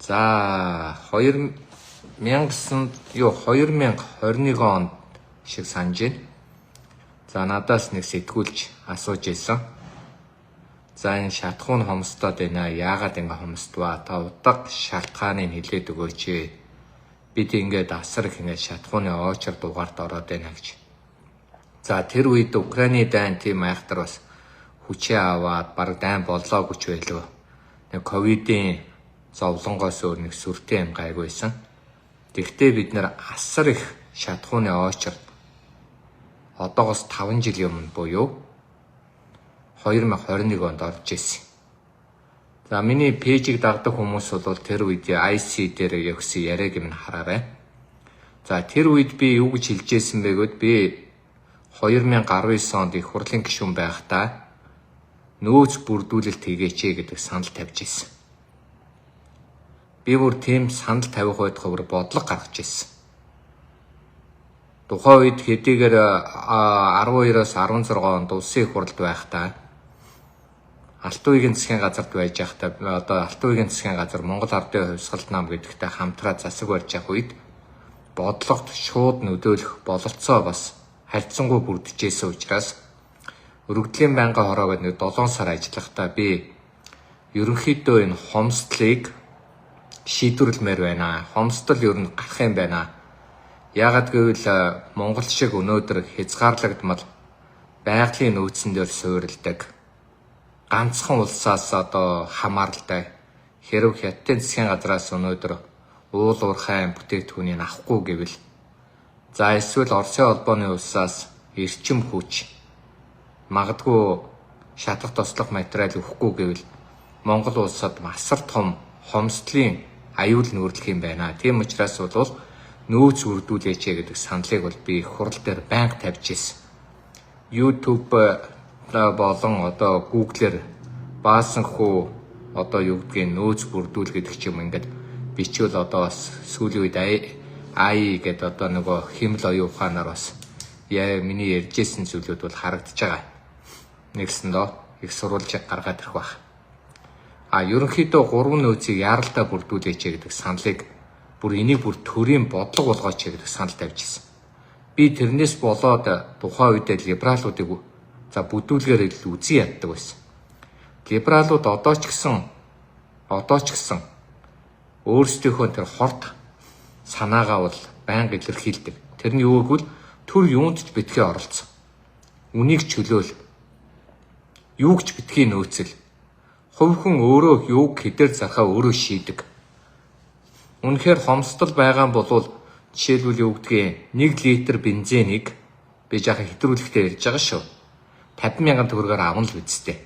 За 2000 юу 2021 онд шиг санаж байна. За надаас нэг сэтгүүлч асууж ирсэн. За энэ шатхуун хомсдоод байна. Яагаад ингэ хомсдваа? Та утга шалтгааныг хэлээд өгөөч. Бид ингээд асар их ингээд шатхууны очор дугаард ороод байна гэж. За тэр үед Украины дайн тийм айхтар бас хүчээ аваад бараг дайн боллоогүй ч байлгүй. Нэг ковидын зовлонгоос өөр нэг сүртэй юм гайгүй байсан. Тэгвэл бид нэр асар их шатхууны очор одоогоос 5 жилийн өмнө буюу 2021 онд орж ирсэн. За миний пэйжийг дагдаг хүмүүс бол тэр үед IC дээр явсан яриаг юм хараарай. За тэр үед би юу гэж хэлж ирсэн бэ гэвэл би 2019 онд их хурлын гишүүн байхдаа нөөц бүрдүүлэлт хийгээч гэдэг санал тавьж ирсэн. Би бүр тийм санал тавих байтугай бүр бодлого гаргаж ирсэн. Тухайн үед хэдийгээр 12-оос 16 онд улсын их хурлд байхдаа Алтан үеийн засгийн газарт байж байхдаа одоо Алтан үеийн засгийн газар Монгол Ардын хувьсгалт нам гэдэгтэй хамтраа засаг барьж явах үед бодлогот шууд нөлөөлөх бололцоо бас харьцангуй бүрджээсэн учраас өргөдлийн байнгын хороо гэдэг нэг 7 сар ажиллахдаа би ерөнхийдөө энэ хомсдлыг шийдвэрлэмээр байна. Хомсдол ер нь гарах юм байна. Яагаад гэвэл Монгол шиг өнөөдөр хязгаарлагдмал байгалийн нөөцөн дээр суурилдаг ганцхан улсаас одоо хамааралтай хэрв Хятадын засгийн газраас өнөөдөр уул уурхайн бүтээгдэхүүнийг авахгүй гэвэл за эсвэл Оросын холбооны улсаас эрчим хүч магадгүй шатах тослох материал өгөхгүй гэвэл Монгол улсад асар том хомсдлын аюул нүүрлэх юм байна. Тийм учраас бол нөөц үрдүүлээч гэдэг саналыг бол би их хурал дээр байнга тавьж ирсэн. YouTube болон одоо Google-ээр баасан хүү одоо юу гэдгийг нөөц бүрдүүл гэдэг ч юм ингээд бичвэл одоо бас сүүлийн үед AI гэдэг одоо нөгөө химэл оюун ухаанаар бас яа миний ярьжсэн зүйлүүд бол харагдаж байгаа. Нэгсэн доо их сурвалжийг гаргаад ирэх байх. А ерөнхийдөө гурван нөөцийг яаралтай бүрдүүлээч гэдэг саналыг бүр энийг бүр төрийн бодлого болгооч гэдэг санал тавьж ирсэн. Би тэрнээс болоод тухайн үедээ либералуудыг за бүдүүлгээр л үзий яддаг байсан. Либералууд одоо ч гэсэн өөрсдийнхөө тэр хорт санаагаа бол байнга илэрхийлдэг. Тэр нь юу гэвэл төр юунд ч битгий оролцсон. Үнийг чөлөөл. Юуг ч битгий нөөцөл. Хувь хүн өөрөө юуг хэдээр зархаа өөрөө шийдэг. Үнэхээр хомсдол байгаа болвол жишээлбэл юу гэдгийг 1 литр бензинийг би жаахан хэтрүүлэхтэй ярьж байгаа шүү. 50 мянган төгрөгөөр авна л үсттэй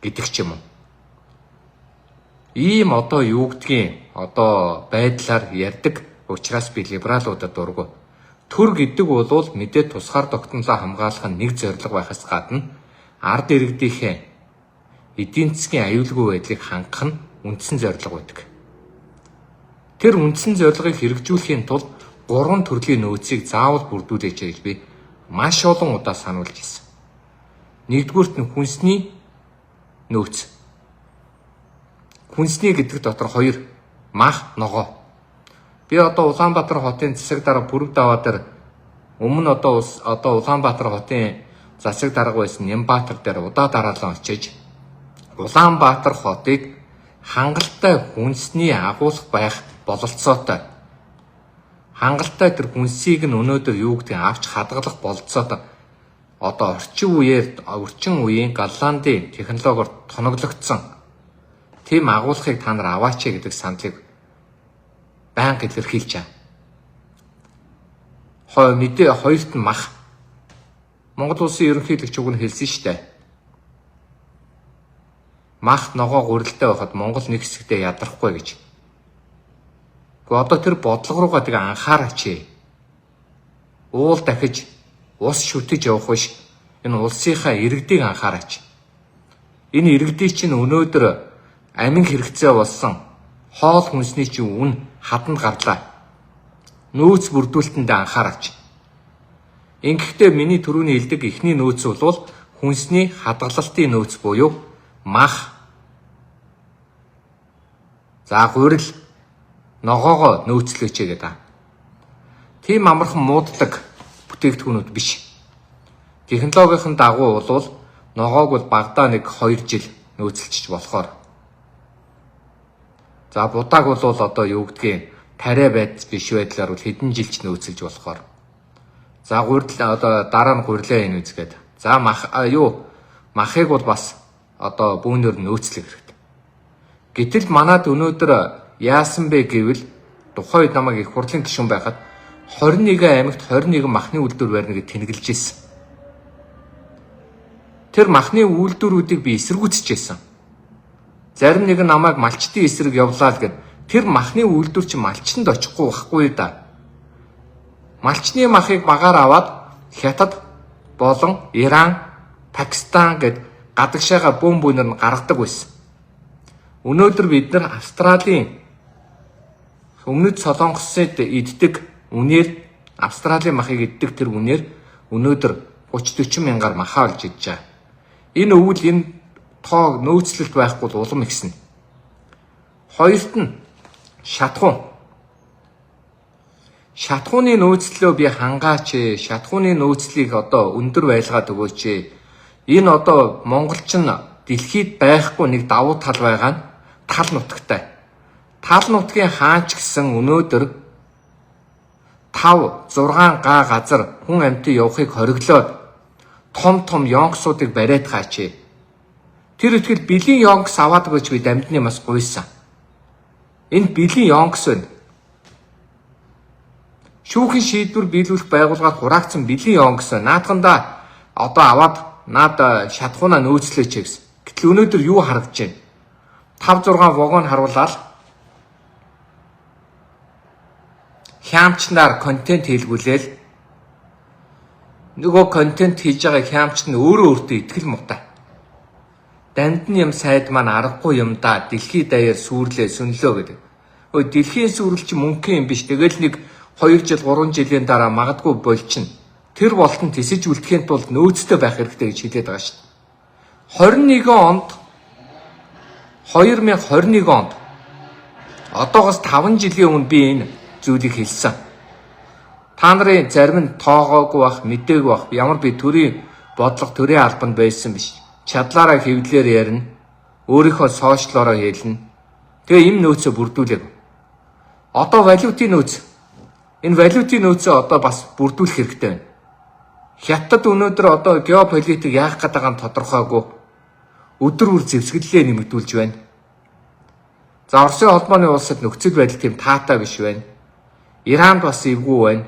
гэдэг ч юм уу. Ийм одоо юу гэдгийг одоо байдлаар ярьдаг учраас би либералуудад дургу. Төр гэдэг бол мэдээ тусгаар тогтнолоо хамгаалах нь нэг зорилго байхаас гадна ард иргэдийнхээ эдийн засгийн аюулгүй байдлыг хангах нь үндсэн зорилго байдаг. Тэр үндсэн зорилгыг хэрэгжүүлэхийн тулд гурван төрлийн нөөцийг заавал бүрдүүлээч гэж би маш олон удаа сануулж ирсэн. Нэгдүгüүрт нь хүнсний нөөц. Хүнсний гэдэг дотор хоёр мах, ногоо. Би одоо Улаанбаатар хотын засаг дарга Бүрэг даваа дээр өмнө одоо Улаанбаатар хотын засаг дарга байсан Нямбатар дээр удаа дараалан очиж Улаанбаатар хотыг хангалттай хүнсний агуулах байх бололцоотой. Хангалттай тэр хүнсийг нь өнөөдөр юу гэдгийг авч хадгалах бололцоотой. Одоо орчин үеийн Голландын технологиор тоноглогдсон тийм агуулгыг та нар аваач гэдэг саналыг байнга илэрхийлж байгаа. Мэдээ хоёрт нь мах. Монгол улсын ерөнхийлөгч уг нь хэлсэн шүү дээ. Мах ногоо гурилтай байхад Монгол нэг хэсэгтээ ядрахгүй гэж. Гэхдээ одоо тэр бодлого руугаа тэгээ анхаараач. Уул дахиж ус шүтэж явах биш. Энэ улсынхаа иргэдийг анхаараач. Энэ иргэдийг чинь өнөөдөр амин хэрэгцээ болсон хоол хүнсний чинь үн хаданд гарлаа. Нөөц бүрдүүлэлтэндээ анхаараач. Ингэхдээ миний түрүүний хэлдэг эхний нөөц бол хүнсний хадгалалтын нөөц буюу мах За гурил ногоогоо нөөцлөөч гэдэг. Тийм амархан мууддаг бүтээгдэхүүнүүд биш. Технологийн дагуу бол ногоог бол багадаа нэг 2 жил нөөцлөж болохоор. За будааг бол одоо юу гэдгийг тариа байд биш байдлаар бол хэдэн жилч нөөцлөж болохоор. За гурил одоо дараа нь гурилаа энэ үзгээд. За мах юу махыг бол бас одоо бүүнээр нөөцлөх хэрэгтэй. Гэтэл манад өнөөдөр яасан бэ гэвэл тухайн үед намайг их хурлын гишүүн байхад 21 аймагт 21 махны үйлдвэр барьна гэж тэнэглэж ирсэн. Тэр махны үйлдвэрүүдийг би эсэргүүцэж байсан. Зарим нэг нь намайг малчдын эсрэг явлаа л гэд тэр махны үйлдвэр чинь малчтанд очихгүй байхгүй да. Малчны махыг багаар аваад Хятад болон Иран, Пакистан гэд гадагшаага бөөн бөөнөр нь гаргадаг байсан. Өнөөдөр бид нар Австралийн өмнөд Солонгосод иддэг үнээр Австралийн махыг иддэг тэр үнээр өнөөдөр 30 40 мянгаар махаа олж идэж байгаа. Энэ өвөл энэ тоо нөөцлөлт байхгүй бол улам ихснэ. Хоёрт нь шатхуун. Шатхууны нөөцлөө би хангаач, шатхууны нөөцлийг одоо өндөр байлгаад өгөөч. Энэ одоо монголчин дэлхийд байхгүй нэг давуу тал байгаа нь тал нутагтай. Тал нутгийн хаач гэсэн өнөөдөр 5 6 га газар хүн амьтан явахыг хориглоод том том ёнксуудыг бариад хаач. Тэр итгэл бэлгийн ёнкс аваад өгөөч би дамдны бас гуйсан. Энэ бэлгийн ёнкс байна. Шүүхийн шийдвэр биелүүлэх байгууллагаар хураагдсан бэлгийн ёнкс байна. Наадхандаа одоо аваад наад шатхуунаа нөөцлөөч гэсэн. Гэтэл өнөөдөр юу харагдаж байна? 5 6 вагон харуулаад хямчнаар контент хийлгүүлээл нөгөө контент хийж байгаа хямч нь өөрөө өөртөө итгэл муутай. Дандны юм сайд маань аргагүй юм да. Дэлхий даяар сүрлээ сүнлөө гэдэг. Өө дэлхийн сүрэл чи мөнхөн юм биш. Тэгэл нэг 2 жил 3 жилийн дараа магадгүй болчихно. Тэр болтон тисэж үлдэхийн тулд нөөцтэй байх хэрэгтэй гэж хэлээд байгаа шүү дээ. 21 онд 2021 онд одоогоос 5 жилийн өмнө би энэ зүйлийг хэлсэн. Та нарын зарим нь тоогоогүй бах, мдээгүй бах. Ямар би төрийн бодлого, төрийн албанд байсан биш. Чадлаараа хэвлэлээр ярина. Өөрийнхөө сошиалороо хэлнэ. Тэгээ им нөөцөө бүрдүүлээг. Одоо валютын нөөц. Энэ валютын нөөцөө одоо бас бүрдүүлэх хэрэгтэй байна. Хятад өнөөдөр одоо геополитик яах гээд байгаа нь тодорхойгүй. Өдөр бүр зэвсгэлээ нэмэгдүүлж байна. За Оросын холбооны улсад нөхцөл байдал тийм таатай биш байна. Иранд бас эвгүй байна.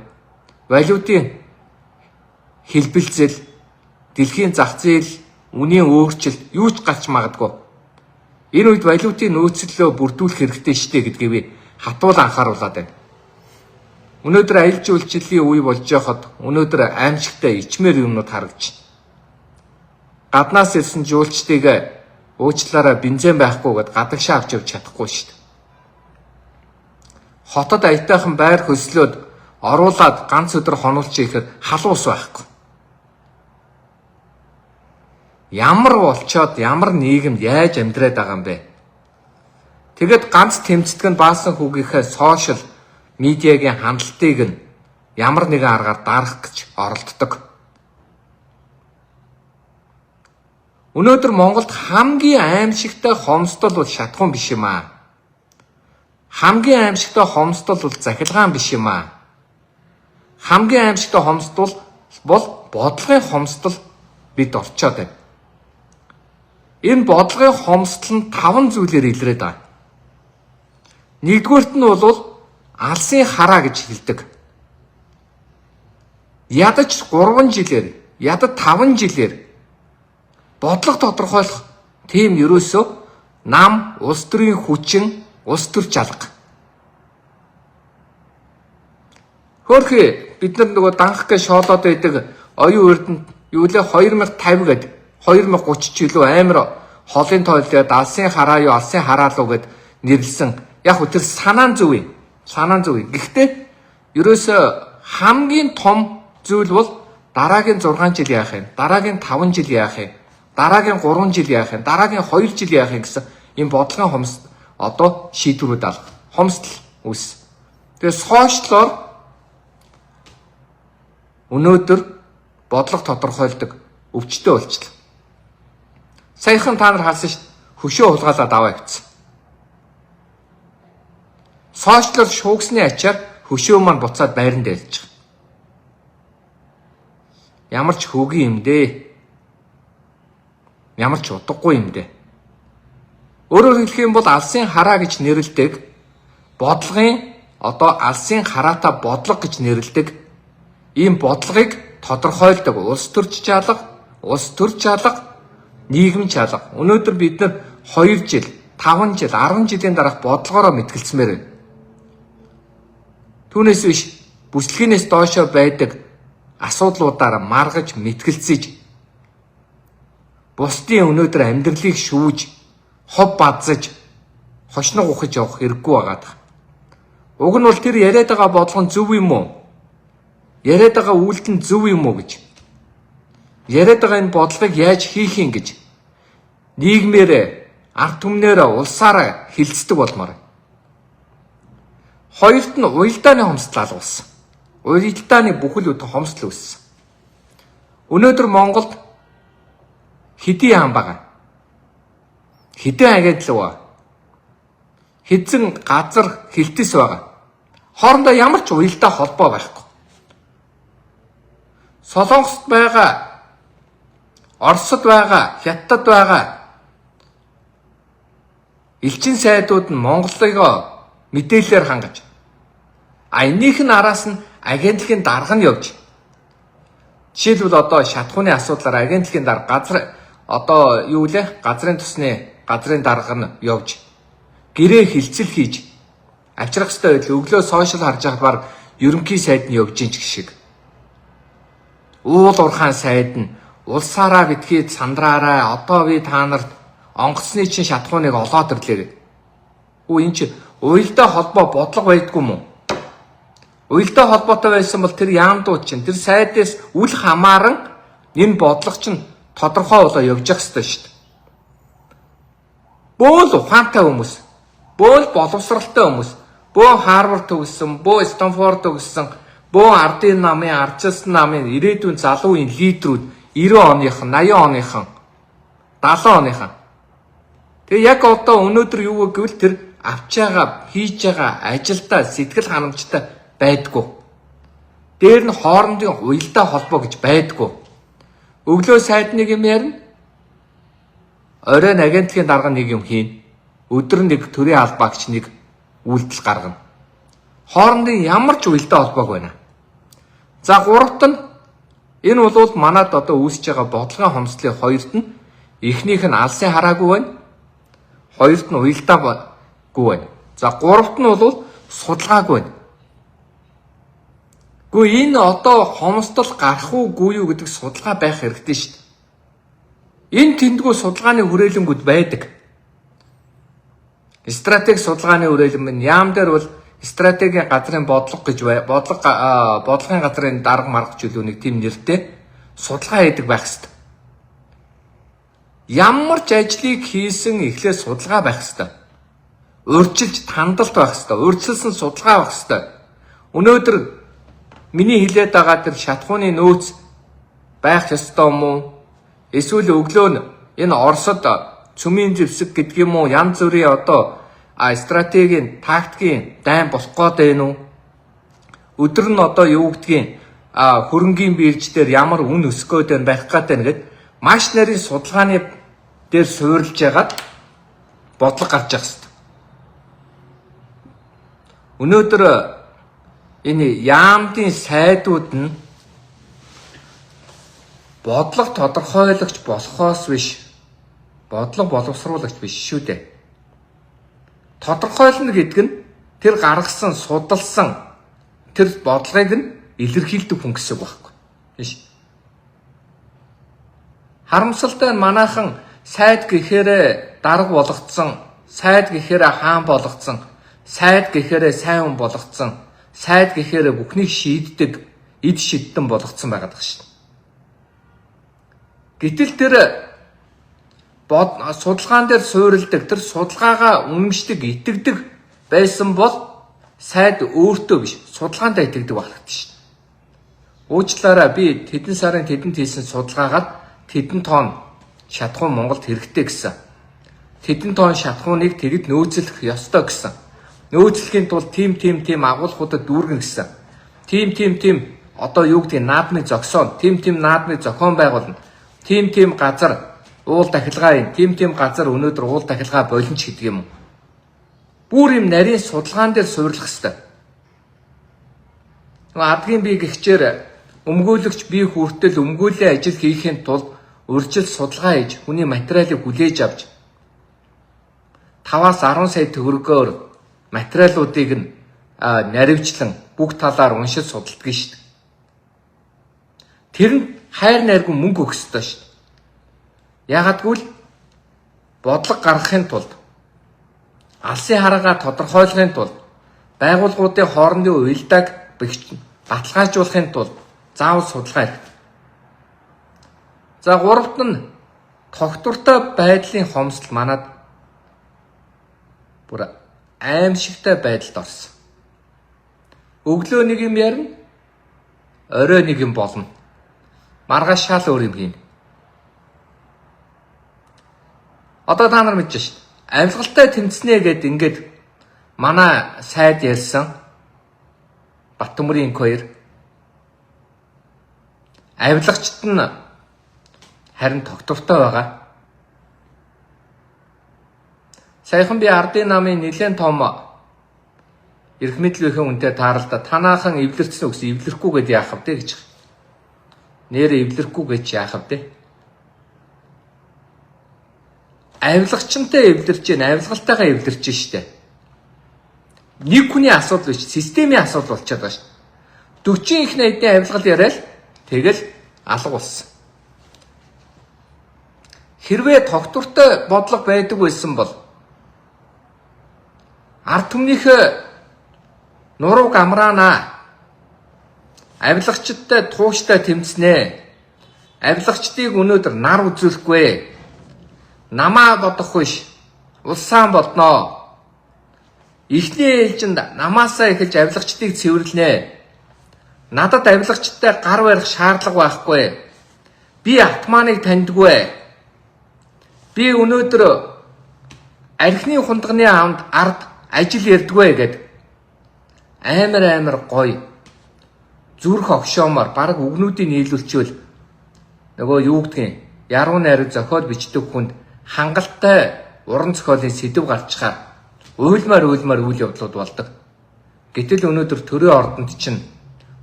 Валютын хэлбэлзэл, дэлхийн зах зээл, үнийн өөрчлөлт юу ч гарч магадгүй. Энэ үед валютын нөөцлөлөө бүрдүүлэх хэрэгтэй штэ гэдгийг би хатуул анхааруулад байна. Өнөөдөр аялал жуулчлалын үе болж байхад өнөөдөр аимшигтай ичмэр юмнууд харагдаж байна. Гаднаас ирсэн жуулчдыг уучлаарай бензин байхгүйгээд гадагшаа авч явж чадахгүй шүү дээ. Хотод аятайхан байр хөслөөд оруулаад ганц өдөр хонуулчих ихээр халуун ус байхгүй. Ямар болчоод ямар нийгэмд яаж амьдраад байгаа юм бэ? Тэгэд ганц тэмцдэг нь баасан хүүгийнхээ сошиал медиагийн хандлтыг нь ямар нэгэн аргаар дарах гэж оролддог. Өнөөдөр Монголд хамгийн аимшигтай хомсдол бол шатхуун биш юм аа. Хамгийн аимшигтай хомсдол бол захилгаан биш юм аа. Хамгийн аимшигтай хомсдол бол бодлогын хомсдол бид орчоод байна. Энэ бодлогын хомсдол нь 5 зүйлээр илрээд байгаа. Нэгдүгээрт нь бол алсын хараа гэж хэлдэг. Ядаж 3 жилээр, ядад 5 жилээр бодлого тодорхойлох тийм ерөөсөө нам, улс төрийн хүчин, улс төр чалга. Хөөхий бид нар нөгөө данх гэж шоолоод байдаг оюун эрдэнэ юу лээ 2050 гээд 2030 ч илүү амар холын тойлоод алсын хараа юу алсын хараалуу гэд нэрлсэн. Яг хөө тэр санаан зөв юм. Санаан зөв юм. Гэхдээ ерөөсөө хамгийн том зүйл бол дараагийн 6 жил яах юм? Дараагийн 5 жил яах юм? Дараагийн 3 жил яах юм? Дараагийн 2 жил яах юм гэсэн ийм бодлогын хомс одоо шийдвэрүүд алга. Хомсдол үүс. Тэгээ сошиалор өнөөдөр бодлого тодорхойлдог өвчтөй болчихлоо. Саяхан та нар харсан шүү дээ. Хөшөө хулгайлаад аваа явцсан. Сошиалор шуугсны ачаар хөшөө маань буцаад байранд ялж байгаа. Ямар ч хөгийн юм дээ. Ямар ч утгагүй юм дээ. Өөрөөр хэлэх юм бол алсын хараа гэж нэрлэдэг бодлогын одоо алсын хараатай бодлого гэж нэрлэдэг ийм бодлогыг тодорхойлдог улс төрч чалга, улс төр чалга, нийгэм чалга. Өнөөдөр бид нар 2 жил, 5 жил, 10 жилийн дараах бодлогоороо мэтгэлцмээр байна. Түүнээс биш бүслэгнээс доошоо байдаг асуудлуудаараа маргаж мэтгэлцэж бусдын өнөөдөр амьдралыг шүүж хов бадсаж хошног ухаж явах хэрэггүй байгаад. Уг нь бол тэр яриад байгаа бодлого нь зөв юм уу? Яриад байгаа үйлдэл нь зөв юм уу гэж. Яриад байгаа энэ бодлогыг яаж хийх юм гэж нийгмээрээ, ард түмнээрээ, улсаараа хилцдэг болмоор. Хоёрт нь уялдааны хомсдол алгуулсан. Уялдааны бүхэл бүтэн хомсдол үүссэн. Өнөөдөр Монголд хэдий яам байгаа? Хэдэн агентлаг ба? Хэдэн газар хилтэс байгаа? Хоорондоо ямар ч уялдаа холбоо байхгүй. Солонгост байгаа, Оросд байгаа, Хятадд байгаа элчин сайдууд нь Монголыг мэдээлэлээр хангаж, а энийх нь араас нь агентлагийн дарга нь явж, жишээлбэл одоо шатхууны асуудлаар агентлагийн дарга газар одоо юу лээ газрын тусны газрын дарга нь явж гэрээ хилцэл хийж авчрах ёстой байдал өглөө сошиал харж байхад баг ерөнхий сайд нь явж ин ч гэх шиг уул уурхаан сайд нь улсаараа битгий сандраарай, одоо би та нарт онгоцны чинь шатхууныг олоод ирлээ гэдэг. Хүү эн чи уялдаа холбоо бодлого байдгүй юм уу? Уялдаа холбоотой байсан бол тэр яамдууд чинь тэр сайдээс үл хамааран энэ бодлого чинь тодорхой болоо явж явах ёстой шүү дээ. Бөөл ухаантай хүмүүс, бөөл боловсралтай хүмүүс, бөө Харвард төгссөн, бөө Станфорд төгссөн, бөө ардын намын, ардчилсан намын ирээдүйн залуу үеийн лидерүүд 90 оныхан, 80 оныхан, 70 оныхан. Тэгээ яг одоо өнөөдөр юу вэ гэвэл тэр авч байгаа, хийж байгаа ажилдаа сэтгэл ханамжтай байдгүй. Дээр нь хоорондын уялдаа холбоо гэж байдгүй. Өглөө сайд нэг юм ярина. Оройн агентлагийн дарга нэг юм хийн. Өдөр нэг төрийн албаагч нэг үйлдэл гаргана. Хоорондын ямар ч уялдаа холбоог байна. За гуравт нь энэ бол манад одоо үүсэж байгаа бодлогын хомсдлын хоёрт нь эхнийх нь алсын хараагүй байна. Хоёрт нь уялдаагүй байна. За гуравт нь бол судалгаагүй байна. Гэхдээ энэ одоо хомсдол гарах уугүй юу гэдэг судалгаа байх хэрэгтэй шүү дээ. Энэ тэндгүү судалгааны хүрээлэнгүүд байдаг. Стратеги судалгааны хүрээлэн минь яам дээр бол стратегийн газрын бодлого гэж бодлого бодлогын газрын дарга марга чөлөө нэг тийм нэртэй судалгаа хийдэг байх хэрэгтэй. Ямар ч ажлыг хийсэн эхлээ судалгаа байх хэрэгтэй. Урьдчилж тандалт байх хэрэгтэй. Урьдчилсан судалгаа байх хэрэгтэй. Өнөөдөр миний хэлээд байгаа тэр шатхууны нөөц байх ёстой юм уу? Эсвэл өглөө нь энэ Оросод цөмийн зэвсэг гэдэг юм уу? Янз бүрийн одоо стратегийн, тактикийн дайн болох гээд байна уу? Өдөр нь одоо юу гэдгийг хөрөнгийн бирж дээр ямар үн өсөх гээд байна, байх гээд байна гэд маш нарийн судалгааны дээр суурилж ягаад бодлого гарч явах хэрэгтэй. Өнөөдөр энэ яамдын сайдууд нь бодлого тодорхойлогч болохоос биш, бодлого боловсруулагч биш шүү дээ. Тодорхойлно гэдэг нь тэр гаргасан, судалсан тэр бодлогыг нь илэрхийлдэг хүн гэсэн үг байхгүй. Биш. Харамсалтай нь манайхан сайд гэхээрээ дарга болгоцсон, сайд гэхээрээ хаан болгоцсон, сайд гэхээрээ сайн хүн болгоцсон, сайд гэхээрээ бүхнийг шийддэг эд шидтэн болгоцсон байгаад байгаа шин. Гэтэл тэр Судалгаан дээр суурилдаг, тэр судалгаагаа үнэмшдэг, итгэдэг байсан бол сайд өөртөө биш, судалгаандаа итгэдэг байх хэрэгтэй шүү дээ. Уучлаарай, би тэдэн сарын тэдэнд хийсэн судалгаагаар тэдэн тонн шатахуун Монголд хэрэгтэй гэсэн. Тэдэн тонн шатахууныг тэгэд нөөцлөх ёстой гэсэн. Нөөцлөхийн тулд тим тим тим агуулгуудад дүүргэн гэсэн. Тим тим тим одоо юу гэдгийг наадмыг зогсоон, тим тим наадмыг зохион байгуулна. Тим тим газар уул дахилгаа юм, тим тим газар өнөөдөр уул дахилгаа болно ч гэдэг юм уу. Бүр юм нарийн судалгаан дээр суйрлах хэвээр. Адгийн бие гихчээр өмгөөлөгч бие хүртэл өмгөөллийн ажил хийхин тулд урьдчил судалгаа хийж хүний материалыг хүлээж авч 5-аас 10 сая төгрөгөөр материалуудыг нь наривчлан бүх талаар уншиж судалдаг шүү дээ. Тэр нь хайр найргүй мөнгө өгөх ёстой шүү дээ. Яагадгүй л бодлого гаргахын тулд, алсын хараагаа тодорхойлохын тулд, байгууллагуудын хоорондын уялдааг баталгаажуулахын тулд заавал судалгаа хэрэгтэй. За, гуравт нь тогтвортой байдлын хомсдол манад бүр аимшигтай байдалд орсон. Өглөө нэг юм ярина, орой нэг юм болно. Маргааш шал өөр юм хийнэ. Одоо та нар мэдж шин. Авилгалтай тэмцнэ гэд ингээд манай сайд ярьсан Баттөмрийн инк хоёр авилгачд нь харин тогтвортой байгаа. Саяхан би ардын намын нэлээд том эрх мэдлийнхэн үнтэй тааралда танаахан эвлэрсэн үгс эвлэрэхгүй гэд яах вэ гэж. Нэрээ эвлэрэхгүй гэж яах вэ? Авилгачтай эвлэрч гэн, авилгалтайгаа эвлэрч штэ. Нэг хүний асуудал биш, системийн асуудал болчиход байгаа шүү. 40 их 80-ийн авилгал яриад тэгэл алга болсон. Хэрвээ тогтвортой бодлого байдаг байсан бол ард түмнийхээ нурууг амраанаа, авилгачдтай тууштай тэмцнэ. Авилгачдыг өнөөдөр нар үзүүлэхгүй. Намаа бодох биш. Улсаан бодноо. Эхний ээлжинд намаасаа эхэлж авилгачдыг цэвэрлэнэ. Надад авилгачдтай гар барих шаардлага байхгүй. Би атманыг таньдгүй. Би өнөөдөр архины хундганы амд ард ажил ярьдгүй гэд амар гоё зүрх огшоомор бараг үгнүүдийг нийлүүлчихвэл нөгөө юу гэдгийг яруу найраг зохиол бичдэг хүнд хангалттай уран зохиолын сэдэв гарчхаар уйлмаар үйл явдлууд болдог. Гэтэл өнөөдөр төрийн ордонд чинь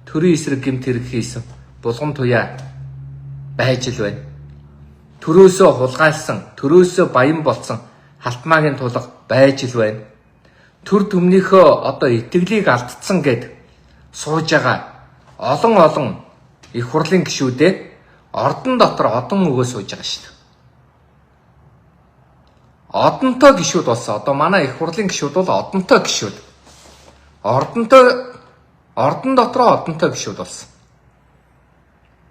төрийн эсрэг гэмт хэрэг хийсэн булган туяа байж л байна. Төрөөсөө хулгайлсан, төрөөсөө баян болсон халтмаагийн тулга байж л байна. Төр түмнийхөө одоо итгэлийг алдсан гэд сууж байгаа олон их хурлын гишүүдээ ордон дотор одон өгөө сууж байгаа шүү дээ. Одонтой гишүүд болсон. Одоо манай их хурлын гишүүд бол одонтой гишүүд. Ордон дотроо одонтой гишүүд болсон.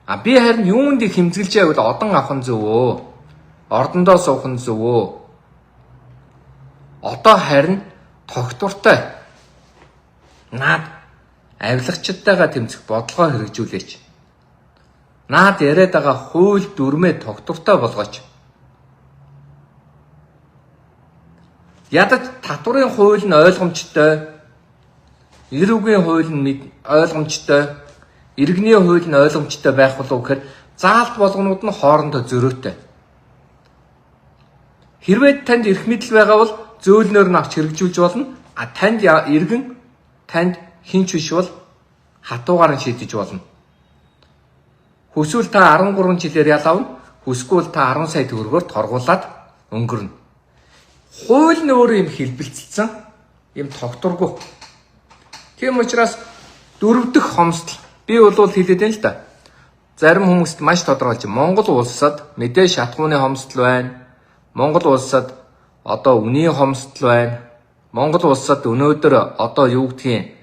А би харин юунд их хэмзэглэж байвал одон авах нь зөв өө. Ордондоо суух нь зөв өө. Одоо харин тогтвортой наад авилгачдтайгаа тэмцэх бодлогоо хэрэгжүүлээч. Наад яриад байгаа хууль дүрмээ тогтвортой болгооч. Ядаж татварын хууль нь ойлгомжтой, эр үгийн хууль нь ойлгомжтой, иргэний хууль нь ойлгомжтой байх болов гэхээр заалт болгонууд нь хоорондоо зөрөөтэй. Хэрвээ танд эрх мэдэл байгаа бол зөөлнөр нь авч хэрэгжүүлж болно. А танд иргэн танд хинч биш бол хатуугаар нь шийдэж болно. Хүсвэл та 13 жилээр ялавна, хүсгүй бол та 10 сая төгрөгөөр торгуулад өнгөрнө. Хууль нь өөрөө юм хэлбэлцэлсэн, юм тогтворгүй. Тийм учраас дөрөв дэх хомсдол би бол хэлээд байна л да. Зарим хүмүүст маш тодорхойлж Монгол улсад мэдээ шатхууны хомсдол байна. Монгол улсад одоо үнийн хомсдол байна. Монгол улсад өнөөдөр одоо юу гэдгийг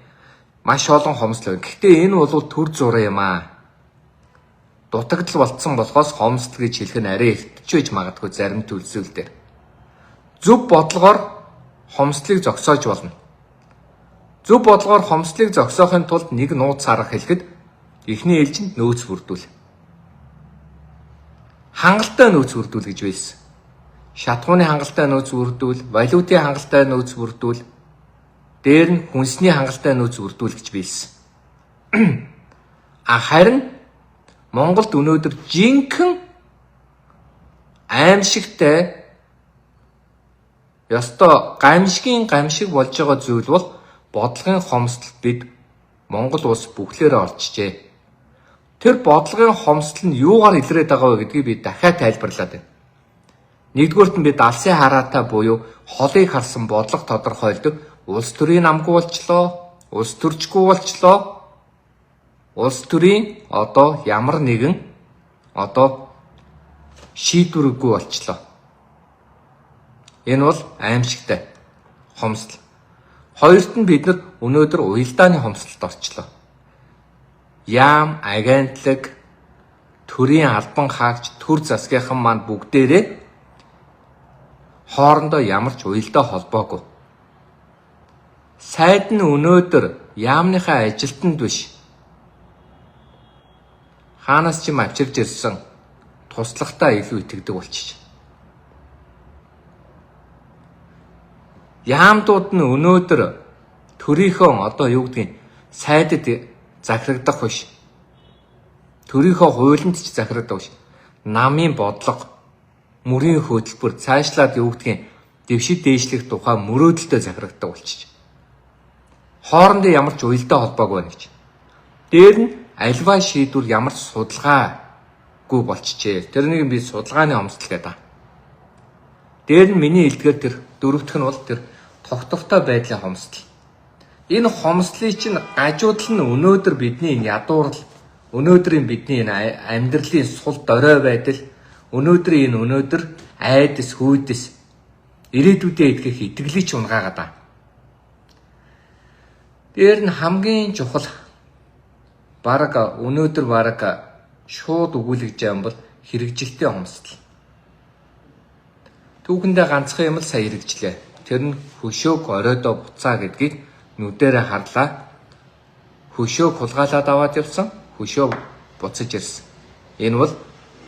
маш олон хомсдол байна. Гэхдээ энэ бол төр зураа юм аа. Дутагдал болцсон болохоос хомсдол гэж хэлэх нь арай эртч байж магадгүй зарим төлсөл дээр. Зөв бодлогоор хомсдлыг зогсоож болно. Зөв бодлогоор хомсдлыг зогсоохын тулд нэг нууц арга хэлэхэд эхний ээлжинд нөөц бүрдүүл. Хангалттай нөөц бүрдүүл гэж байсан. Шатхууны хангалттай нөөц бүрдүүл, валютын хангалттай нөөц бүрдүүл, дээр нь хүнсний хангалттай нөөц бүрдүүл гэж байсан. А харин Монголд өнөөдөр жинхэнэ аимшигтай ёстой гамшигын гамшиг болж байгаа зүйл бол бодлогын хомсдолд бид Монгол улс бүхлээрээ орчжээ. Тэр бодлогын хомсдол нь юугаар илрээд байгаа вэ гэдгийг би дахиад тайлбарлаад байна. Нэгдүгээрт нь бид алсын хараатай буюу холыг харсан бодлого тодорхойлдог улс төрийн намгүй болчлоо, улс төрчгүй болчлоо. Улс төрийн одоо ямар нэгэн одоо шийдвэргүй болчлоо. Энэ бол аимшигтай хомсдол. Хоёрт нь бид нар өнөөдөр уялдааны хомсдолд орчлоо. Яам, агентлаг, төрийн албан хаагч, төр засгийнхан маань бүгдээрээ хоорондоо ямар ч уялдаа холбоогүй. Сайд нь өнөөдөр яамныхаа ажилтнанд биш. Хаанаас ч юм авчирж ирсэн туслахтаа илүү итгэдэг болчих. Яамдууд нь өнөөдөр төрийнхөө одоо юу гэдгийг сайдад захирагдах биш. Төрийнхөө хуулинд ч захирагдах биш. Намын бодлого, мөрийн хөтөлбөр цаашлаад юу гэдгийг дэвшид дээшлэх тухай мөрөөдөлтөй захирагддаг болчих. Хоорондын ямар ч уялдаа холбоогүй байна гэж. Дээр нь альва шийдвэр ямар ч судалгаагүй болчихжээ. Тэрнийг би судалгааны хомсдол гэдэг. Дээр нь миний хэлдгээр тэр дөрөвдөх нь бол тэр тогтвортой байдлын хомсдол. Энэ хомсдлыг чинь гажуудал нь өнөөдөр бидний энэ ядуурл, өнөөдрийн бидний энэ амьдралын сул дорой байдал, өнөөдрийн энэ өнөөдөр айдас, хүйдэс, ирээдүйдээ итгэх итгэлийг ч унгаагаад байгаа. Дээр нь хамгийн чухал бараг өнөөдөр бараг шууд өгүүлэгж юм бол хэрэгжилтийн хомсдол. Түүхэндээ ганцхан юм л сая хэрэгжлээ. Тэр нь хөшөөг оройдоо буцаа гэдгийг нүдэрээ харлаа. Хөшөөг хулгайлаад аваад явсан, хөшөө буцаж ирсэн. Энэ бол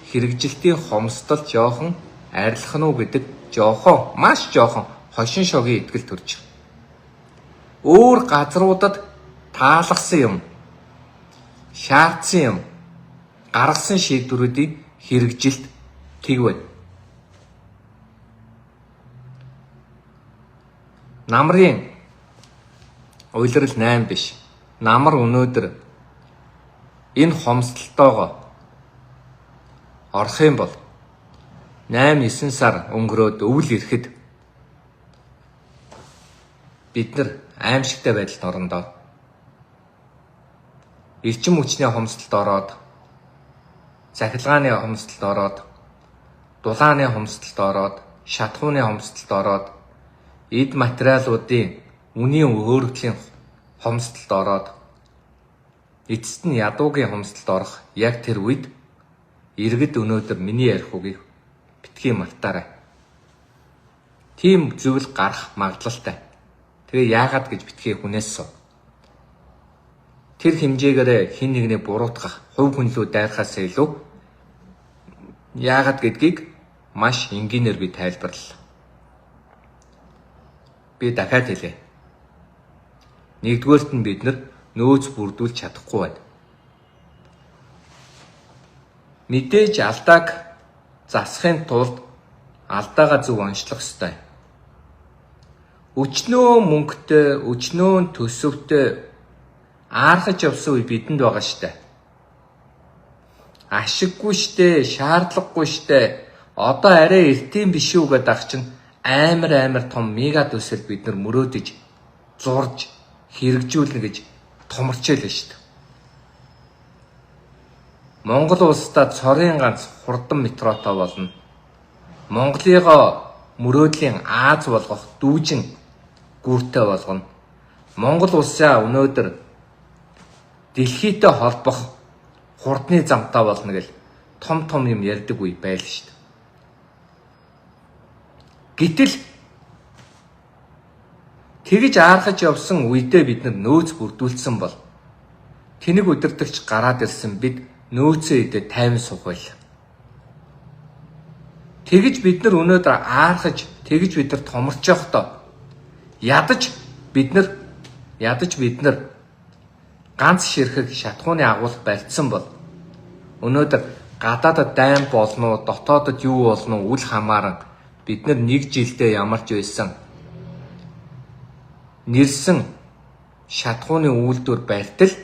хэрэгжилтийн хомсдол жоохон арилах нь уу гэдэг жоохон, маш жоохон хошин шогийн итгэл төрж. Өөр газруудад таалгасан юм, шаардсан юм, гаргасан шийдвэрүүдийн хэрэгжилт тэг байна. Намрын улирал 8 биш. Намар өнөөдөр энэ хомсдолтойгоо орох юм бол 8-9 сар өнгөрөөд өвөл ирэхэд бид нар аимшигтай байдалд орондоо. Эрчим хүчний хомсдолд ороод, цахилгааны хомсдолд ороод, дулааны хомсдолд ороод, шатхууны хомсдолд ороод, эд материалуудын үнийн өөрчлөлийн хомсдолд ороод, эцэст нь ядуугийн хомсдолд орох яг тэр үед иргэд өнөөдөр миний ярих үгийг битгий мартаарай. Тийм зүйл гарах магадлалтай. Тэгээ яагаад гэж битгий хүнээс суу. Тэр хэмжээгээрээ хин нэгнээ буруутгах, хувь хүн лүү дайрахаас илүү яагаад гэдгийг маш энгийнээр би тайлбарлалаа. Би дахиад хэлье. Нэгдүгээрт нь бид нар нөөц бүрдүүлж чадахгүй байна. Мэдээж алдааг засахын тулд алдаагаа зөв онцлох ёстой. Өчнөө мөнгөтэй, өчнөө төсөвтэй аархаж явсан үе бидэнд байгаа штэ. Ашиггүй штэ, шаардлагагүй штэ. Одоо арай эртийн биш үү гэдэг ах чинь амар том мега төсөл бид нар мөрөөдөж, зурж, хэрэгжүүлнэ гэж томорчээлээ штэ. Монгол улсдаа цорын ганц хурдан метротой болно. Монголыгоо мөрөөдлийн Аз болгох дүүжин гүртэй болгоно. Монгол улсаа өнөөдөр дэлхийтэй холбох хурдны замтай болно гэл том том юм ярьдаг үе байл шүү дээ. Гэтэл тэгж аархаж явсан үедээ бид нар нөөц бүрдүүлсэн бол тэнэг удирдагч гараад ирсэн бид нөөцөө идэ тайван суух байл. Тэгж бид нар өнөөдөр аархаж, тэгж бид нар томорч явахдаа ядаж бид нар ганц ширхэг шатхууны агуулга барьцсан бол өнөөдөр гадаадад дайн болно уу, дотоодод юу болно уу үл хамааран бид нар нэг жилдээ ямар ч байсан нэрсэн шатхууны үйлдвэр барьтал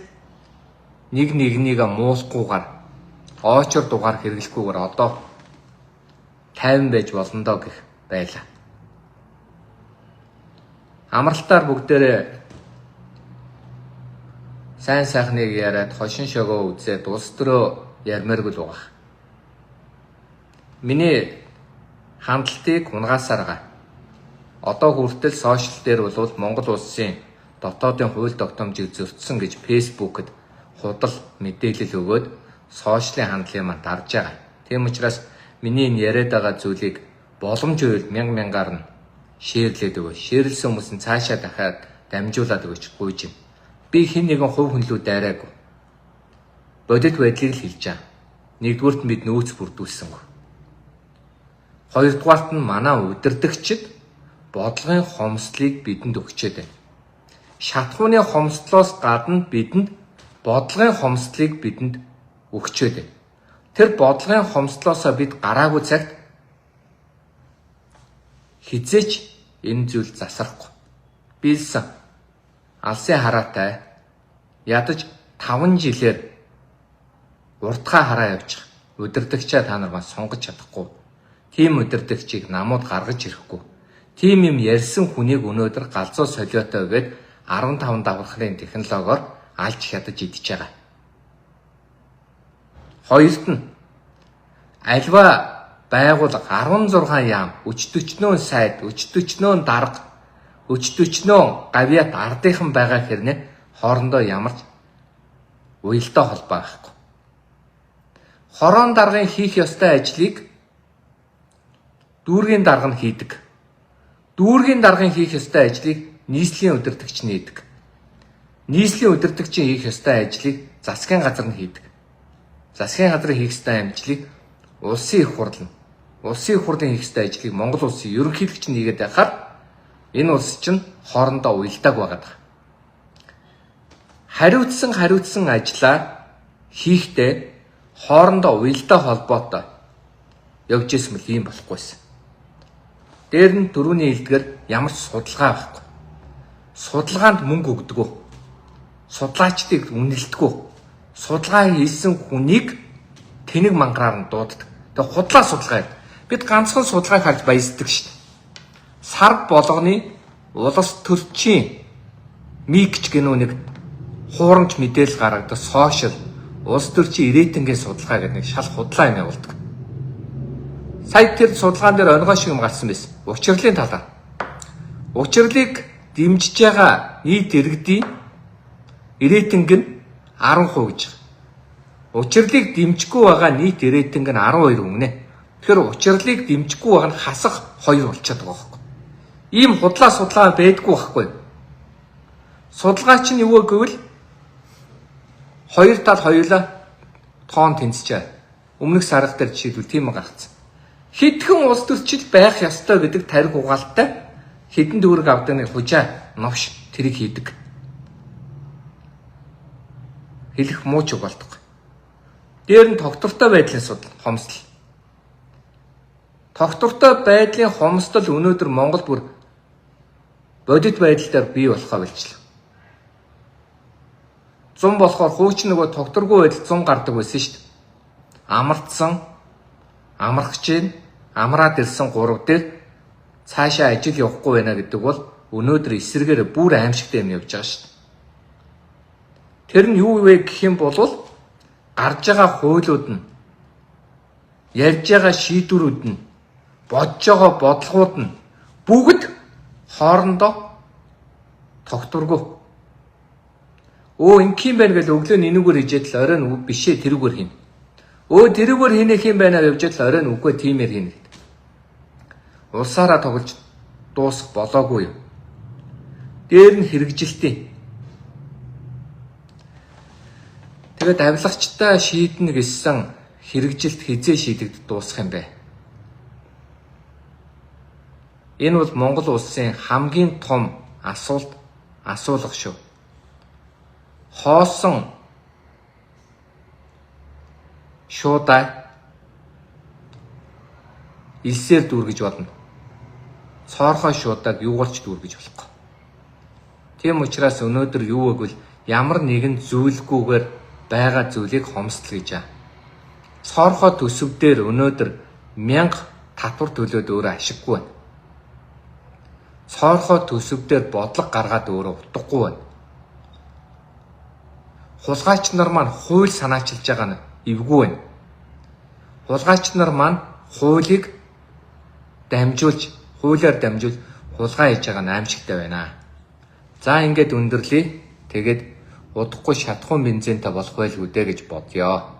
нэг нэгнийг муулахгүйгээр оочор дугаар хэрэглэхгүйгээр одоо тайван байж болно доо гэх байлаа. Амралтаар бүгдээрээ сайн сайхныг яриад хошин шогоо үзээд улс төрөө ярмааргүй л байгаа. Миний хандлтыг унгаасаар байгаа. Одоо хүртэл сошиал дээр бол Монгол улсын дотоодын хууль тогтоомжийг зөрчсөн гэж Facebook-д худал мэдээлэл өгөөд сошиалын хандлын маань дарж байгаа. Тийм учраас миний энэ яриад байгаа зүйлийг боломж байвал мянга мянгаар нь шеэрлээд өгөө. Шеэрлсэн хүмүүс нь цаашаа дахиад дамжуулаад өгөөч гуйж байна. Би хэн нэгэн хувь хүн лүү дайраагүй. Бодит байдлыг л хэлж байгаа. Нэгдүгüрт нь бид нөөц бүрдүүлсэнгүй. Хоёрдугаарт нь манай удирдагчид бодлогын хомсдлыг бидэнд өгчээд байна. Шатхууны хомсдлоос гадна бидэнд бодлогын хомсдлыг бидэнд өгчөөд байна. Тэр бодлогын хомсдлоосоо бид гараагүй цагт хизээч энэ зүйл засрахгүй. Биелсэн. Алсын хараатай ядаж 5 жилээр урдхаа хараа явчих. Удирдагчаа та нар маань сонгож чадахгүй. Тийм удирдагчийг намууд гаргаж ирэхгүй. Тийм юм ярьсан хүнийг өнөөдөр галзуу солиотой гээд 15 давхархын технологиор алж хядаж идэж байгаа. Хоёрт нь альва байгууллага 16 яам, өчтөчнөө сайд, өчтөчнөө дарга, өчтөчнөө гавьяат ардынхан байгаа хэрнээ хоорондоо ямар ч уялдаа холбоо байхгүй. Хорон даргын хийх ёстой ажлыг дүүргийн дарга нь хийдэг. Дүүргийн даргын хийх ёстой ажлыг нийслэлийн удирдагч нь хийдэг. Нийслэлийн удирдагчийн хийх ёстой ажлыг засгийн газар нь хийдэг. Засгийн газрын хийх ёстой ажлыг улсын их хурл нь, улсын их хурлын хийх ёстой ажлыг Монгол улсын ерөнхийлөгч нь хийгээд байхаар энэ улс чинь хоорондоо уялдааг байгаад байгаа. Хариуцсан ажлаа хийхдээ хоорондоо уялдаа холбоотой явж исэн бол ийм болохгүйсэн. Дээр нь дөрөвний хэлдгээр ямар ч судалгаа байхгүй. Судалгаанд мөнгө өгдөгөө. Судлаачдыг үнэлдэггүй. Судалгаа хийсэн хүнийг тэнэг мангараар нь дууддаг. Тэгээ худлаа судалгаа гэдэг. Бид ганцхан судалгааг харж баясдаг шүү дээ. Сар болгоны улс төрчийн микч гэнүү нэг хуурамч мэдээлэл гаргадаг сошиал улс төрчийн рейтингийн судалгаа гэдэг нэг шал худлаа юм явуулдаг. Сая тэр судалгаан дээр онгой шиг юм гарсан байсан. Учирлын талаар. Учирлыг дэмжиж байгаа нийт иргэдийн рейтинг нь 10% гэж байгаа. Учирлыг дэмжихгүй байгаа нийт рейтинг нь 12% гинэ. Тэгэхээр учирлыг дэмжихгүй байгаа нь хасах 2 болчиход байгаа байхгүй. Ийм худлаа судалгаа байдаггүй байхгүй. Судалгаа чинь юу вэ гэвэл хоёр тал хоёулаа тоон тэнцжээ. Өмнөх сарга дээр жишээлбэл тийм гаргацсан. Хэдхэн улс төрчид байх ёстой гэдэг тарих угаалттай хэдэн төгрөг авдаг нэг хужаа новш тэрийг хийдэг. Хэлэх муу ч болдог. Дээр нь тогтвортой байдлын судал хомсдол. Тогтвортой байдлын хомсдол өнөөдөр Монгол бүр бодит байдал дээр бий болохоо болчлаа. 100 болохоор хуучин нөгөө тогтворгүй байдал 100 гардаг байсан шүү дээ. Амарцсан, амрах гэж, амраад ирсэн 3 дээр цаашаа ажил явахгүй байна гэдэг бол өнөөдөр эсрэгээр бүр аимшигтай юм явж байгаа шүү дээ. Тэр нь юу вэ гэх юм бол гарч байгаа хуулиуд нь, ярьж байгаа шийдвэрүүд нь, бодож байгаа бодлогууд нь бүгд хоорондоо тогтворгүй. Өө ингэх юм байна гэж өглөө нь энүүгээр хижээд л орой нь бишээ тэрүүгээр хийнэ. Өө тэрүүгээр хийнэх юм байна гэж л оройн үгүй тиймэр хийнэ гэдэг. Улсаараа тоглож дуусах болоогүй юм. Дээр нь хэрэгжилтийн. Тэгээд авилгачтай шийднэ гэсэн хэрэгжилт хизээ шийдэгдэж дуусах юм бэ? Энэ бол Монгол улсын хамгийн том асуулт асуулга шүү. Хоосон шуудай элсээр дүүргэж болно. Цоорхой шуудааг юугаар ч дүүргэж болохгүй. Тийм учраас өнөөдөр юу гэвэл ямар нэгэн зүйлгүйгээр байгаа зүйлийг хомсдол гэж аа. Цоорхой төсөв дээр өнөөдөр 1000 татвар төлөөд өөрөө ашиггүй байна. Цоорхой төсөв дээр бодлого гаргаад өөрөө утгагүй байна. Хулгайч нар маань хууль санаачилж байгаа нь эвгүй байна. Хулгайч нар маань хуулийг дамжуулж, хуулиар дамжуулж хулгай хийж байгаа нь аимшигтай байна. За ингээд өндөрлөе. Тэгээд удахгүй шатхуун бензинтэй болох байлгүй дээ гэж бодъё.